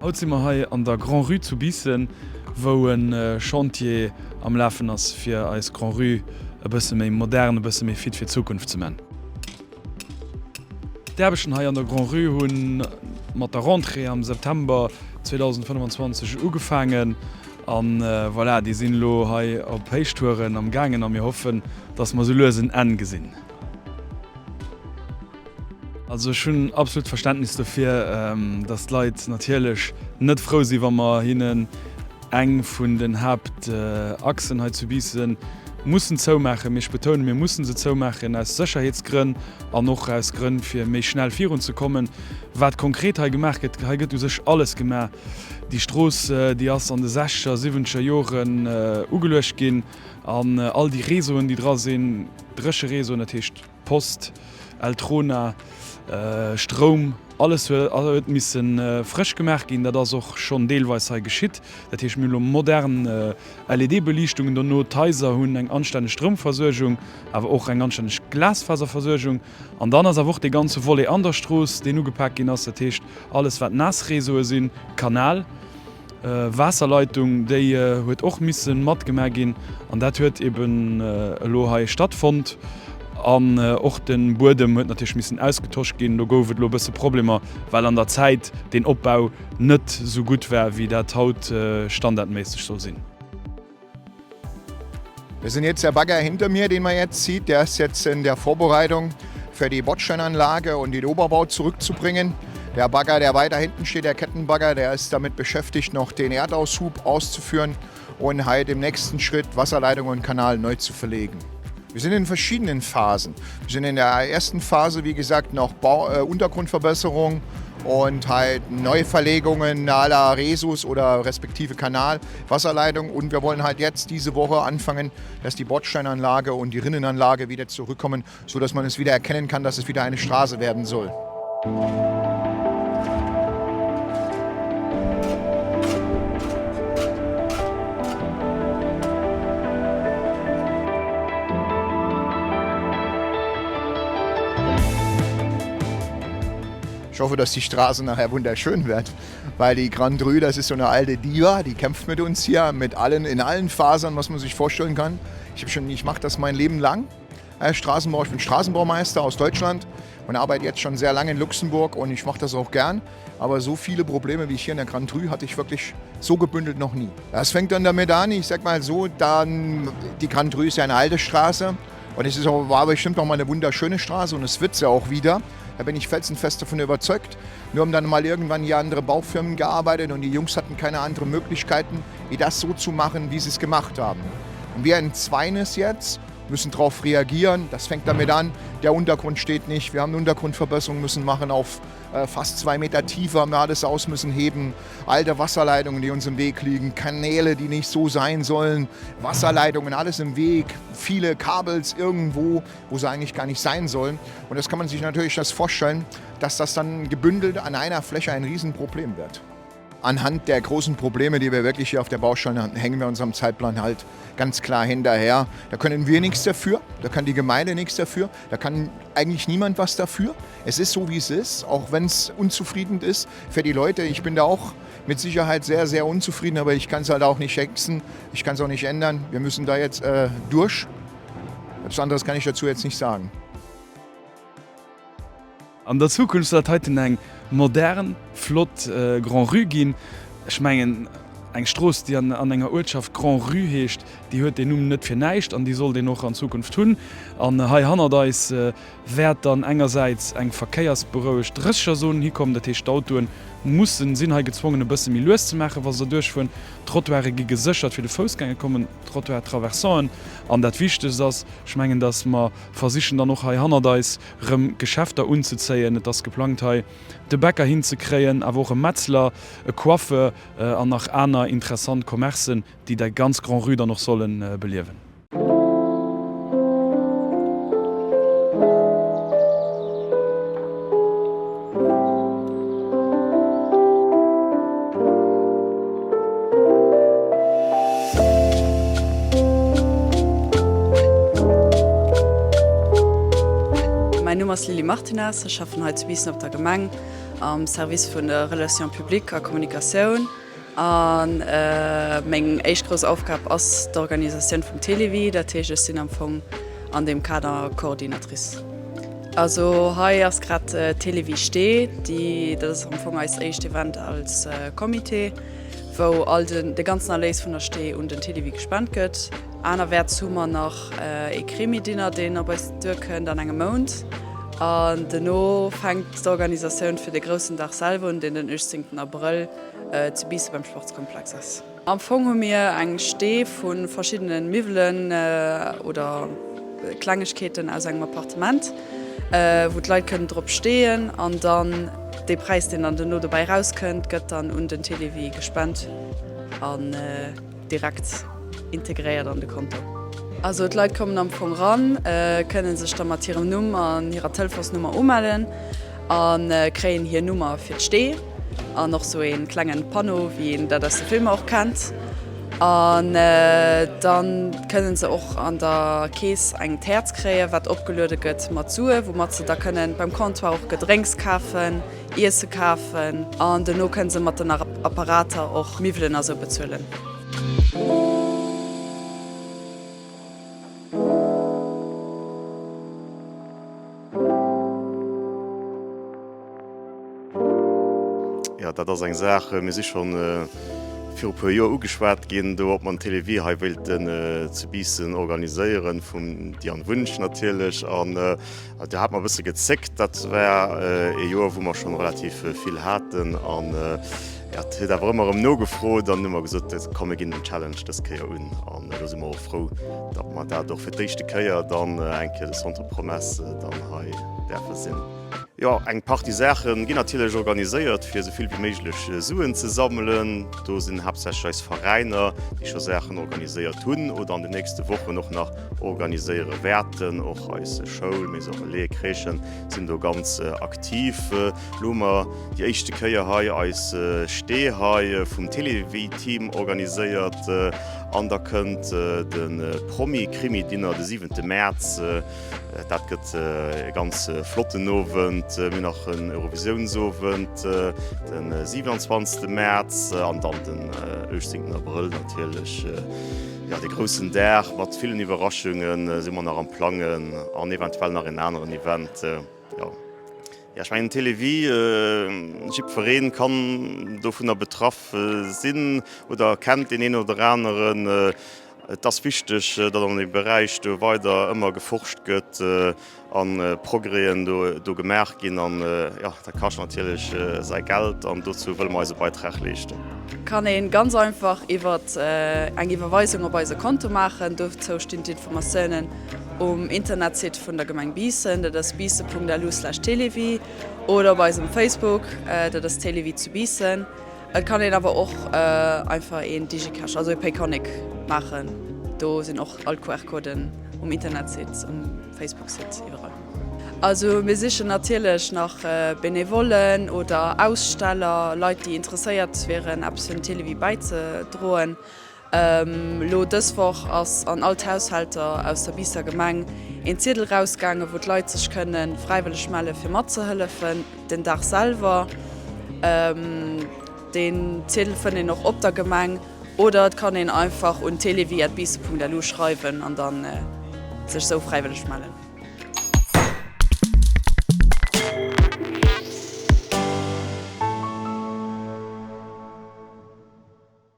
Haut si mer hei an der Grand-Rue zu Biissen, wou e Chantier am Lafen ass, fir eis Grand-Rue e bësse méi modern, e bësse méi fit fir d'Zukunft ze man. D'Aarbechten hei an der Grand-Rue hu mat der Rentrée am September 2025 ugefaangen an voilà, déi sinn elo hei op Héichtouren am gaangen a mir hoffen, dass mer sou lues en Enn gesinn. Also ech hunn absolut Verständnis dofir, dass d'Leit natierlech net frou sinn, wa mer hinnen eng vun den Haaptachsen hei zu Biissen mussen zoumaachen. Mee ech betounen, mir mussen se zoumaachen aus Sécherheetsgrënn an och aus Grënn, fir méi schnell virunzekommen. Wat konkret hei gemaach gëtt, hei gëtt u sech alles gemaach. Déi Strooss, déi ass an de sechzeger, siwwenzeger Joren ugeluecht ginn an all déi Réseauen, déi dra sinn, Drécheréseauen, dat heescht, Post, Eltrona, Stroum, alles huet misse frësch gemaach ginn. Dat ass och schonn deelweis hei geschitt. Dat heescht, mir hunn elo modern LED-Beliichtungen dono. D'Haiser hunn eng anstänneg Stroumversuergung, awer och eng anstänneg Glasfaserversuergung. An dann ass awer och dee ganze Volet an der Strooss, deen ugepak ginn ass. Dat heescht, alles wat naass Réseaue sinn, Kanal. Waasserleitung, déi huet och misse matgemaach ginn an dat huet eben elo hei stattfonnt. An och de Buedem huet natierlech missen ausgetosch ginn. Do gouf et elo e bësse Problemer, well an der Zäit deen Opbau net esou gutt war, wéi dat haut standardméisseg soll sinn. Wir sind jetzt der Bagger hinter mir, den man jetzt sieht, der ist jetzt in der Vorbereitung für die Bordsteinanlage und den Oberbau zurückzubringen. Der Bagger, der weiter hinten steht, der Kettenbagger, der ist damit beschäftigt, noch den Erdaushub auszuführen und halt im nächsten Schritt Wasserleitung und Kanal neu zu verlegen. Wir sind in verschiedenen Phasen. Wir sind in der ersten Phase, wie gesagt, noch Bau, äh, Untergrundverbesserung und halt Neuverlegungen aller Resus oder respektive Kanal, Wasserleitung. Und wir wollen halt jetzt diese Woche anfangen, dass die Bordsteinanlage und die Rinnenanlage wieder zurückkommen, sodass man es wieder erkennen kann, dass es wieder eine Straße werden soll. Ich hoffe, dass die Straße nachher wunderschön wird, weil die Grand Rue, das ist so eine alte Diva, die kämpft mit uns hier, mit allen, in allen Fasern, was man sich vorstellen kann. Ich, ich mache das mein Leben lang. Äh, Straßenbau, ich bin Straßenbaumeister aus Deutschland und arbeite jetzt schon sehr lange in Luxemburg und ich mache das auch gern. Aber so viele Probleme wie ich hier in der Grand Rue hatte ich wirklich so gebündelt noch nie. Das fängt dann damit an, ich sag mal so, dann, die Grand Rue ist ja eine alte Straße und es ist auch, war bestimmt noch mal eine wunderschöne Straße und es wird sie auch wieder. Da bin ich felsenfest davon überzeugt. Nur haben dann mal irgendwann hier andere Baufirmen gearbeitet und die Jungs hatten keine anderen Möglichkeiten, wie das so zu machen, wie sie es gemacht haben. Und wir entzweien es jetzt müssen darauf reagieren. Das fängt damit an, der Untergrund steht nicht. Wir haben eine Untergrundverbesserung müssen machen auf äh, fast zwei Meter Tiefe, haben wir alles aus müssen heben. Alte Wasserleitungen, die uns im Weg liegen, Kanäle, die nicht so sein sollen, Wasserleitungen, alles im Weg, viele Kabels irgendwo, wo sie eigentlich gar nicht sein sollen. Und das kann man sich natürlich das vorstellen, dass das dann gebündelt an einer Fläche ein Riesenproblem wird. Anhand der großen Probleme, die wir wirklich hier auf der Baustelle haben, hängen wir unserem Zeitplan halt ganz klar hinterher. Da können wir nichts dafür, da kann die Gemeinde nichts dafür, da kann eigentlich niemand was dafür. Es ist so, wie es ist, auch wenn es unzufrieden ist für die Leute. Ich bin da auch mit Sicherheit sehr, sehr unzufrieden, aber ich kann es halt auch nicht hexen, ich kann es auch nicht ändern. Wir müssen da jetzt äh, durch. Etwas anderes kann ich dazu jetzt nicht sagen. An der Zukunft soll dat heiten eng modern, flott Grand Rue ginn. Ech mengen, eng Strooss, déi an enger Uertschaft Grand Rue heescht, déi huet deen Numm net fir näischt an déi soll deen och an Zukunft hunn. An hei hannert eis wäert dann engersäits eng verkéiersberouegt Drëssegerzon hikommen. Dat heescht, d'Autoe mussen, sinn hei gezwongen, e bësse méi lues ze maachen, wa se derduerchfueren. D'Trottoire gi geséchert fir de Foussgänger, kommen Trottoir-traversanten. An dat Wichtegst ass, ech mengen, datt mer versichen dann och hei hannert eis rëm Geschäfter unzezéien. Et ass geplangt hei de Bäcker hinzekréien, awer och e Metzler, e Coiffeur an nach aner interessant Commercen, déi dei ganz Grand-Rue dann och solle beliewen. Mäin Numm ass Lily Martinez, ech schaffen hei zu Biissen op der Gemeng. am Service vun der Relations publiques a Kommunikatioun a meng éischt grouss Aufgab ass d'Organisatioun vum Télévie, dat heescht ech sinn am Fong an deem Kader Coordinatrice. Also hei ass grad d'Télévie Stee, déi dat ass am Fong eist éischt Event als Comité, wou all den de ganzen Erléis vun der Stee un den Télévie gespent gëtt. Anerwäerts hu mer nach ee Krimi-Dinner, deen op eis duerkënnt an engem Mount. An duerno fänkt d'Organisatioun fir de groussen Dag selwer un, deen den 18 Abrëll zu Biissen beim Sportskomplex ass. Am Fong hu mir eng Stee vu verschiddene Miwwelen oder Klengegkeeten aus engem Appartement, wou d'Leit kënnen drop steeën an dann dee Präis, deen dann duerno dobäi erauskënnt, gëtt dann un den Télévie gespent. An direkt integréiert an de Konto. Also d'Leit kommen am Fong ran, kënne sech da mat hirem Numm an hirer Telefonsnummer umellen a kréien hir Nummer fir d'Stee an och sou ee klengen Panneau, wéi een dat aus de Filmer och kennt. An dann kënne se och an der Keess eng Häerz kréien, wat opgeluede gëtt mat Sue, woumat se da kënnen beim Comptoir och Gedrénks kafen. Iesse kafen an dono kënne se mat den Apparater och Miwwelen a sou bezuelen. Jo, dat ass eng Saach, mir si schonn viru puer Joer ugeschwat ginn do, ob mer en Télévie hei wéilten zu Biissen organiséieren, vum Diane Wunsch natierlech. An Do hat mer e bësse gezéckt. Dat war ee Joer, wou mer schonn relativ vill haten. An et huet awer ëmmer erëm nogefrot. An hu mer gesot, komm mir ginn den Challenge dës Kéier un. An elo si mer och frou, datt mer dat och fir d'éischte Kéier dann eng Kéier de Centre Promesse dann hei däerfe sinn. Jo, eng Partie Saache ginn natierlech organiséiert, fir esou vill wéi méiglech Suen ze sammelen. Do sinn haaptsächlech eis Veräiner, déi scho Saachen organiséiert hunn oder an den nächste Wochen och nach organiséiere wäerten. Och eis Schoul, Maison Relais, Crèchen sinn do ganz aktiv. Elo hu mer déi éischte Kéier hei eis Stee hei vum Télévie-Team organiséiert an da kënnt de Promi-Krimi-Dinner de siwente Mäerz. Dat gëtt e ganz flotten Owend. Mir hunn nach en Eurovisiounsowend de 27. Mäerz an dann den 18. Abrëll natierlech. Jo, de groussen Dag mat villen Iwwerraschunge si mer nach am Plangen an eventuell nach en aneren Event. Jo, ech mengen Télévie, jiddweree kann dovunner betraff sinn oder kennt deen een oder aneren. Et ass wichteg, datt an deem Beräich do weider ëmmer geforscht gëtt a Progrèsen do gemaach ginn. An jo, dat kascht natierlech säi Geld an dozou wëlle mer eise Beitrag leeschten. Kann een ganz einfach iwwert eng Iwwerweisung op eise Konto maachen. Dozou stinn d'Informatiounen um Internetsite vun der Gemeng Biissen, dat ass biissen.lu/télévie oder op eisem Facebook, dat ass Télévie zu Biissen. Et kann een awer och einfach een Digicash, also ee Payconiq maachen. Do sinn och all d'QR-Coden um Internetsite, um Facebook-Site, iwwerall. Also mir sichen natierlech nach Benevollen oder Aussteller, Leit déi interesséiert wieren eppes fir den Télévie bäizedroen. Elo dës Woch ass an all d'Haushalter aus der Biisser Gemeng een Ziedel rausgaangen, wou d'Leit sech kënne fräiwëlleg melle fir matzehëllefen den Dag selwer. Deen Ziedel fënnt een och op der Gemeng oder et kann een einfach un télévie@biissen.lu schreiwen an dann sech sou fräiwëlleg mellen.